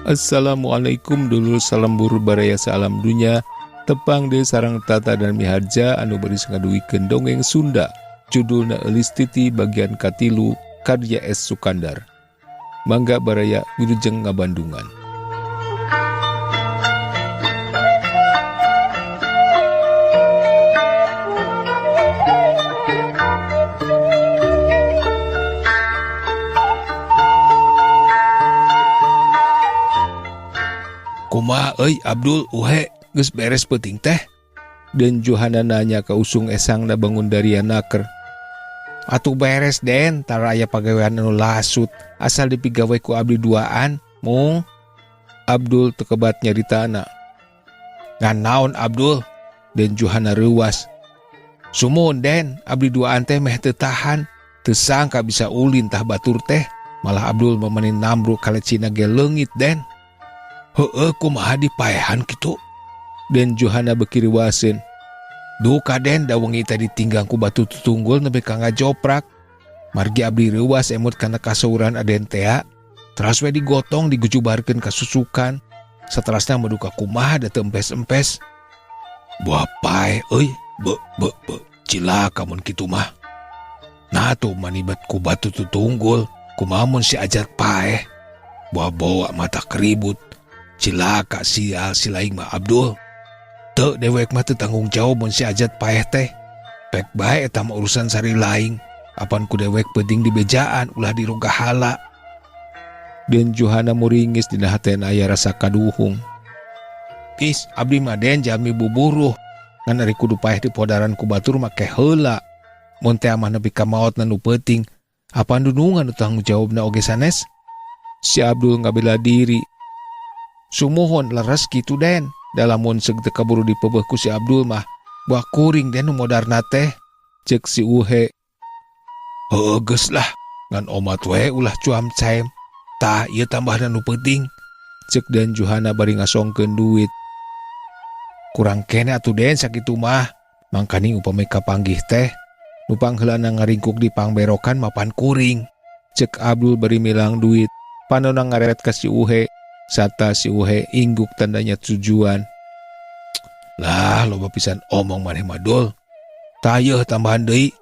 Assalamualaikum dulur salembur baraya saalam dunya tepang deui sareng Tata dan Miharja anu baris ngaduikeun dongeng Sunda judulna Eulis Titi bagian katilu karya S Sukandar. Mangga baraya wilujeng ngabandungan. Kumaha euy Abdul Uhe geus beres peuting teh? Den Johana nanya ka usung esangna bangun daria naker. Atuh beres Den, tara aya pagawean anu lasut, asal dipigawe ku abdi duaan, mung. Abdul teu kebat nyaritana. Ngan naon Abdul? Den Johana reuwas. Sumun Den, abdi duaan teh meh teu tahan, teu sangka bisa ulin tah batur teh, malah Abdul mah meni nambruk kalecina ge leungit Den. Heueuh kumaha dipaehan kitu? Den Johana beuki reuwaseun. Duka Den, da wengi teh ditinggang ku batu tutunggul nepi ka ngajoprak. Margi abdi reuwas emut kana kasauran aden tea, teras we digotong digujubarkeun ka susukan. Saterasna mah duka kumaha da teu empes-empes. Buah paeh euy, be be be, cilaka mun kitu mah. Nah tuh manibat ku batu tutunggul, kumaha mun si Ajat paeh. Buah bawa mata keribut. Cilaka sial si laing mah Abdul. Teu dewek mah teu tanggung jawab mun si Ajat paeh teh. Pek bae eta mah urusan sari laing. Apan ku dewek penting dibejaan ulah dirogahala. Den Johana muringis dina hatena aya rasa kaduhung. Is abdi mah Den jalmi buburuh. Ngan ari kudu paeh di podaran ku batur mah ke heula. Mun teh mah nepi ka maotna nu peuting. Apan dunungan nu tanggung jawabna oge sanes? Si Abdul ngabela diri. Sumuhun leres kitu Den. Dalamun seug teu kaburu dipeubeeh ku si Abdul mah, buah kuring Den nu modarna teh. Ceuk si Uhe. Heueuh geus lah, ngan omat we ulah cuam caem. Tah ieu tambahna nu peuting. Ceuk Den Johana bari ngasongkeun duit. Kurang keneh atuh Den sakitu mah. Mangkaning upami kapanggih teh, nu pangheulana ngaringkuk di pangberokan mapan kuring. Ceuk Abdul bari milang duit. Panona ngaret ka si Uhe. Sata si Uhe ingguk tandanya tujuan. Lah loba pisan omong maneh mah Dul. Tayeuh tambahan deui.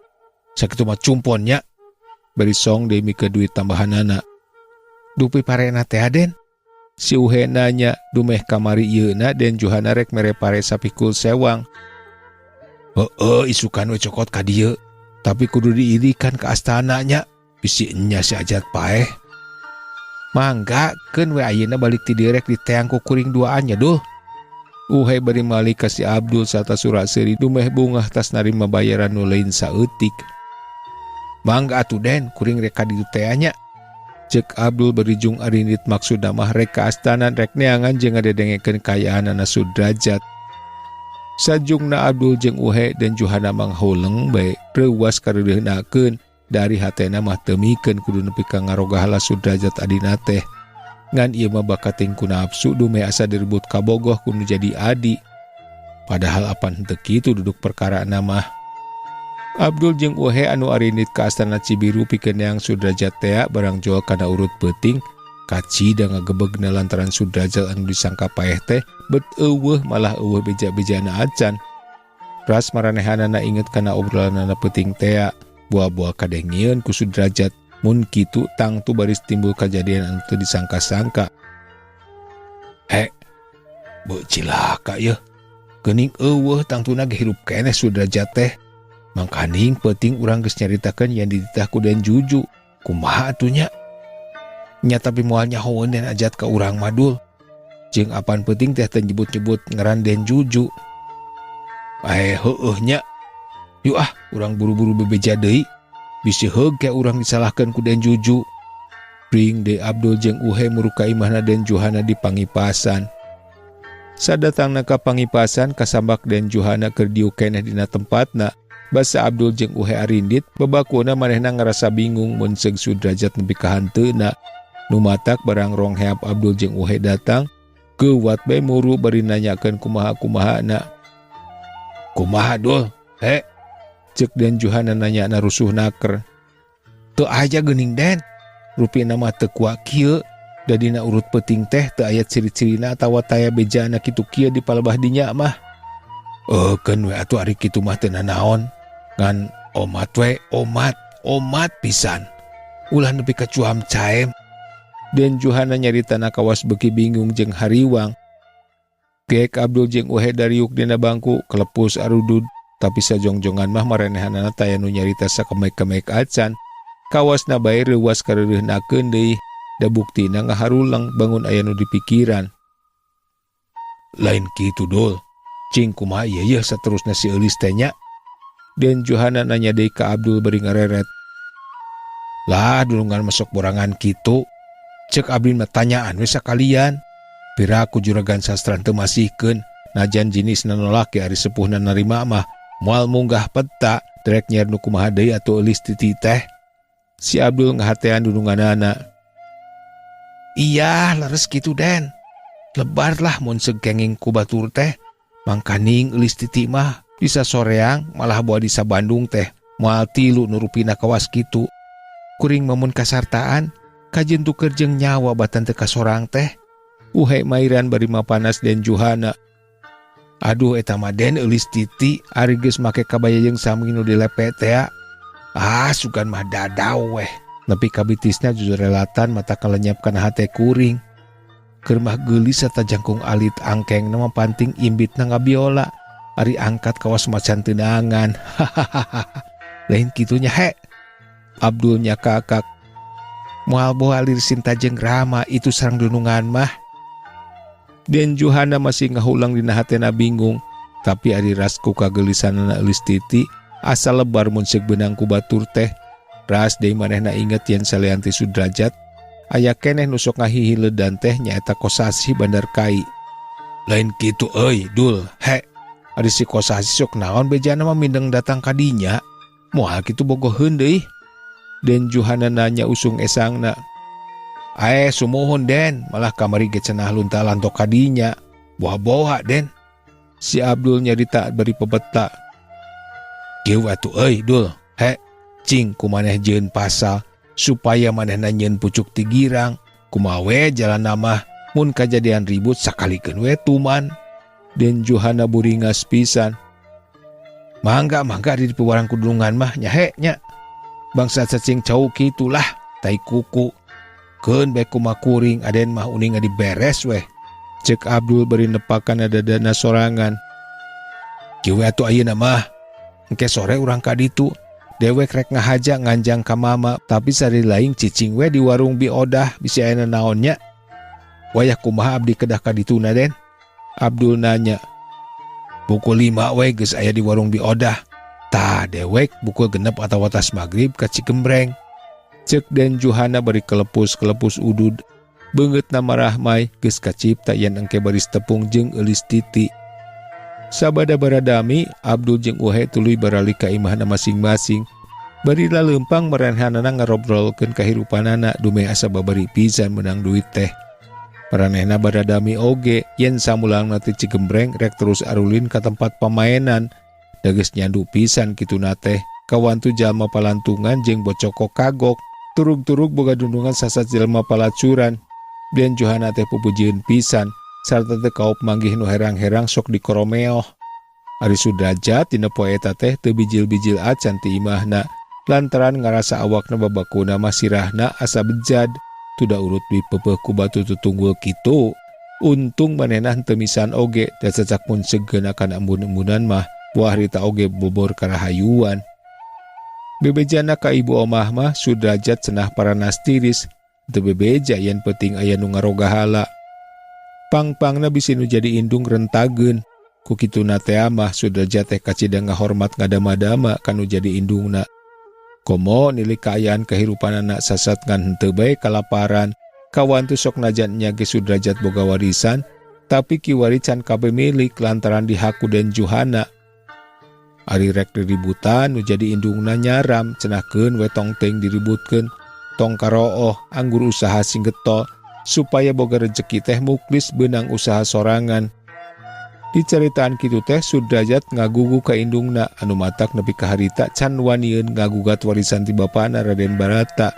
Sakitu mah cumpon nya. Bari song deui mikeun duit tambahanana. Dupi parena teh Aden? Si Uhe nanya dumeh kamari ieuna Den Johana rek mere pare sapikul sewang. Heueuh isukan we cokot ka dieu. Tapi kudu diirikan ka astana nya. Bisi enya si Ajat paeh. Mangga keun we ayeuna balik ti dieu rek diteang ku kuring duaan nya Dul. Uhe bari malik ka si Abdul sarta surak seuri dumeh bungah tas narima bayaran nu lain saeutik. Mangga atuh Den, kuring rek ka ditu teh nya. Ceuk Abdul bari jung arindit maksudna mah rek ka astana rek neangan jeung ngadedengekeun kayaanana Sudrajat. Sajungna Abdul jeung Uhe dan Johana mangholeng bae reuwas kareudeuhnakeun. Dari hatena mah teu mikeun kudu nepi ka ngarogahala Sudrajat adina teh. Ngan ieu mah bakating ku nafsu dumeh asa direbut kabogoh ku nu jadi adi. Padahal apan henteu kitu duduk perkarana mah. Abdul jeung Uhe anu arindit ka astana Cibiru pikeun neang Sudrajat tea barang jual kana urut peuting, kacida ngagebegna lantaran Sudrajat anu disangka paeh teh bet eueuh malah eueuh beja-bejana acan. Ras maranehanana inget kana obrolanana peuting tea. Buah-buah kadengieun ku Sudrajat mun kitu tangtu baris timbul kajadian anu teu disangka-sangka. He, beuh cilaka yeuh. Geuning eueuh tangtuna ge hirup keneh Sudrajat teh. Mangkaning peuting urang geus nyaritakeun yen dititah ku Den Juju. Kumaha atuh nya? Nya tapi moal nyahoeun Den Ajat ka urang mah Dul. Jeung apan peuting teh teu nyebut-nyebut ngaran Den Juju. Heueuh nya. Yuk ah, urang buru-buru bebeja deui. Bisi heug ke urang disalahkeun ku Den Juju. Ring de Abdul jeung Uhe muruk ka imahna Den Johana di Pangipasan. Sadatangna ka Pangipasan kasambak Den Johana keur diuk keneh dina tempatna. Basa Abdul jeung Uhe arindit, babakuna manehna ngarasa bingung mun seug Sudrajat nepi ka hanteuna. Nu matak barang rong heap Abdul jeung Uhe datang, geuwat bae muru bari nanyakeun kumaha-kumahana. Kumaha Dul? He? Ceuk Den Johana nanya na rusuh naker. Teu aja geuning Den. Rupina mah teu kuat kieu. Da dina urut peuting teh teu aya ciri-cirina atawa taya bejana kitu kieu di palebah dinya mah. Eukeun we atuh ari kitu mah teu nanaon. Ngan omat we, omat, omat pisan. Ulah nepi ka cuam caem. Den Juhana nyaritana kawas beuki bingung jeung hariwang. Gek Abdul jeung Uhe dariuk dina bangku kelepus arudud tapi sajongjongan mah marenehanana taya nu nyarita sakemek-kemek acan. Kawasna bae reuwas kareureuhnakeun deui da buktina ngaharuleng bangun aya nu dipikiran. Lain kitu Dul, cing kumaha ieu yeuh saterusna si Eulis teh nya? Den Juhana nanya deui ka Abdul bari ngareret. Lah dulungan masuk borangan kitu. Cek abdi mah tanyaan we sakalian. Piraku juragan sastra teu masihkeun najan jinisna nolak ge ari sepuhna narima mah moal munggah peta rek nyiar nu kumaha deui atuh Eulis Titi teh. Si Abdul ngahatean dununganana. Iya leres kitu Den. Lebar lah mun segenging ku batur teh. Mangkaning Eulis Titi mah bisa soreang malah boa di Bandung teh moal tilu nu rupina kawas kitu. Kuring mah mun kasartaan kajeun tuker jeung nyawa batan teu kasorang teh. Uhe mairan bari mapanas Den Juhana. Aduh eta mah Den Eulis Titi ari geus make kabaya jeung sami nu dilepe tea. Ah sugan mah dadaw weh. Nepi ka bitisna jujurelatan mata kalenyap kana hate kuring. Keur mah geulis sarta jangkung alit angkengna mah panting imbitna ngabiola. Ari angkat kawas macan teu neangan. Hahaha. Lain kitu nya he. Abdul nyakakak. Moal boa lir Sinta jeung Rama itu sareng dunungan mah. Den Juhana masih ngahulang dina hatena bingung. Tapi ari ras ku kageulisanana Eulis Titi asa lebar mun seuk beunang ku batur teh. Ras deui manehna inget yen salian ti Sudrajat aya keneh nu sok ngahihiledan teh nyaeta Kosasih Bandar Kai. Lain kitu euy Dul, he. Ari si Kosasih sok naon bejana mah mindeng datang ka dinya. Moal kitu bogoheun deui. Den Juhana nanya usung esangna. Ae sumuhun Den, malah kamari ge cenah lunta-lantok ka dinya. Boha-boha Den. Si Abdul nyarita bari pebeta. Kieu atuh euy Dul, he. Cing ku maneh jieun pasal supaya manehna nyieun pucuk ti girang. Kumaha we jalanna mah mun kajadian ribut sakalikeun we tuman. Den Juhana buringas pisan. Mangga mangga di piwarang kudungan mah nya he nya. Bangsa cacing cau kitulah tai kuku. Keun bae kumaha kuring aden mah uning diberes weh. Cek Abdul bari nepakan dadana sorangan. Kieu we atuh ayeuna mah. Engke sore urang ka ditu. Dewek rek ngahaja nganjang ka mama tapi sari lain cicing we di warung Bi Odah bisi aya naon nya. Wayah kumaha abdi kedah ka dituna Den? Abdul nanya. Pukul 5 we geus aya di warung Bi Odah. Tah dewek pukul 6 atawa tas magrib ka Cigembreng. Cek Den Juhana bari kelepus-kelepus udud. Beungeutna marahmai geus kacipta yen engke baris tepung jeung Eulis Titi. Sabada baradami, Abdul jeung Uhe tuluy baralik ka imahna masing-masing. Bari laleumpang maranehana ngarobrolkeun kahirupanana dumeh asa babari pisan meunang duit teh. Maranehna baradami oge yen samulangna ti Cigembreng rek terus arulin ka tempat pamainan. Da geus nyandu pisan kituna teh. Kawantu jalma palantungan jeung bocokok kagok. Turug-turug boga dundungan sasat jelema palacuran. Den Juhana teh pupujieun pisan sarta teu kaop manggih nu herang-herang sok dikoromeoh. Ari Sudrajat dina poe eta teh teu bijil-bijil acan ti imahna lantaran ngarasa awakna babakuna mah sirahna asa bejad. Tuda urut dipeupeuh ku batu tutunggul kitu. Untung manehna henteu misan oge da cacak mun segeuna kana embun-embunan mah buah harita oge bobor karahayuan. Bebejana ka ibu omah mah Sudrajat cenah paranas tiris. Teu bebeja yen peuting aya nu ngarogahala. Pang-pangna bisi nu jadi indung rentageun. Ku kituna tea mah Sudrajat teh kacida ngahormat ngadama-dama ka nu jadi indungna. Komo nilik kaayaan kahirupanana sasat ngan henteu bae kalaparan. Kawantu sok najan nya ge Sudrajat boga warisan, tapi kiwari can kabeh milik lantaran dihaku Den Juhana. Ari rek diributan nu jadi indungna nyaram cenahkeun we tong teuing diributkeun. Tong karooh anggur usaha sing getol supaya boga rejeki teh muklis beunang usaha sorangan. Dicaritaan kitu teh Sudrajat ngagugu ka indungna anu matak nepi ka harita can wanieun ngagugat warisan ti bapana Raden Barata.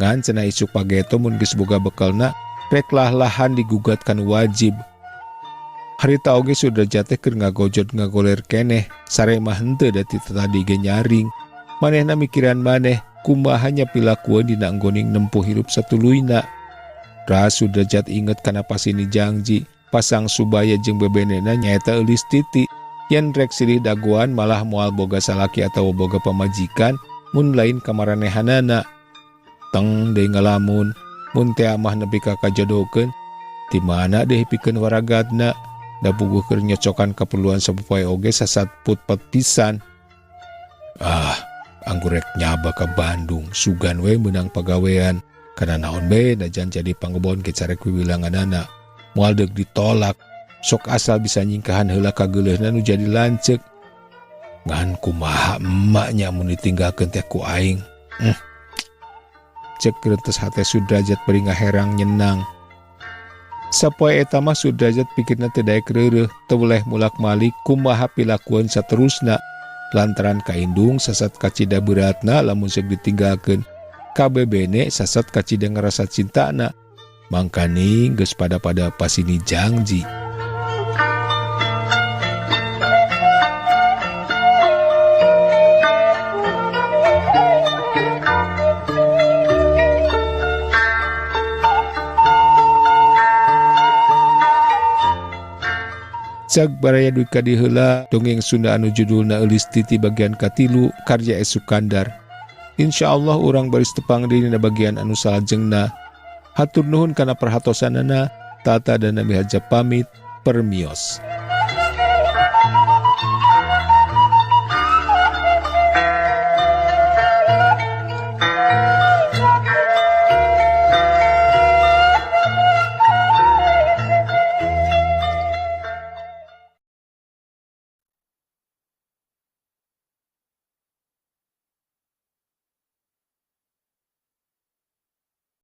Ngan cenah isuk pageto mun geus boga bekelna Rek lah-lahan digugat kan wajib. Harita oge Sudrajat teh keur ngagojod ngagoler keneh, sare mah henteu da ti tadi ge nyaring. Manehna mikiran maneh kumaha nya pilakueun dina anggoning nempuh hirup satuluyna. Ras Sudrajat inget kana pasini jangji, pasang Subaya jeung bebenena nyaeta Eulis Titi. Yen rek silih dagoan malah moal boga salaki atawa boga pamajikan mun lain kamaranehanana. Teng deui ngalamun, mun teh mah nepi ka kajodohkeun, ti mana deui pikeun waragatna? Da puguh keur nyocokan kaperluan sapopoe oge sasat put-pet pisan. Ah, anggur rek nyaba ka Bandung, sugan we meunang pagawean. Kana naon be najan jadi pangebon ge carek wiwilanganana. Moal deuk ditolak, sok asal bisa nyingkahan heula kageuleuhna nu jadi lanceuk. Ngan kumaha emaknya mun ditinggalkeun teh ku aing. Cek rentes hate Sudrajat bari ngaherang nyenang. Sapoe eta mah Sudrajat pikirna teu daek reureuh, teu weleh mulak-malik kumaha pilakueun saterusna. Lantaran kaindung sasat kacida beratna lamun seuk ditinggalkeun. Kabebene sasat kacida ngarasa cintana. Mangkaning geus pada-pada pasini jangji. Cag baraya duit ka diheula dongeng Sunda anu judulna Eulis Titi bagian katilu karya E. Sukandar. Insya Allah urang baris tepang deui dina bagian anu salajengna. Hatur nuhun kana perhatosanana. Tata dan Nami Haja pamit, permios.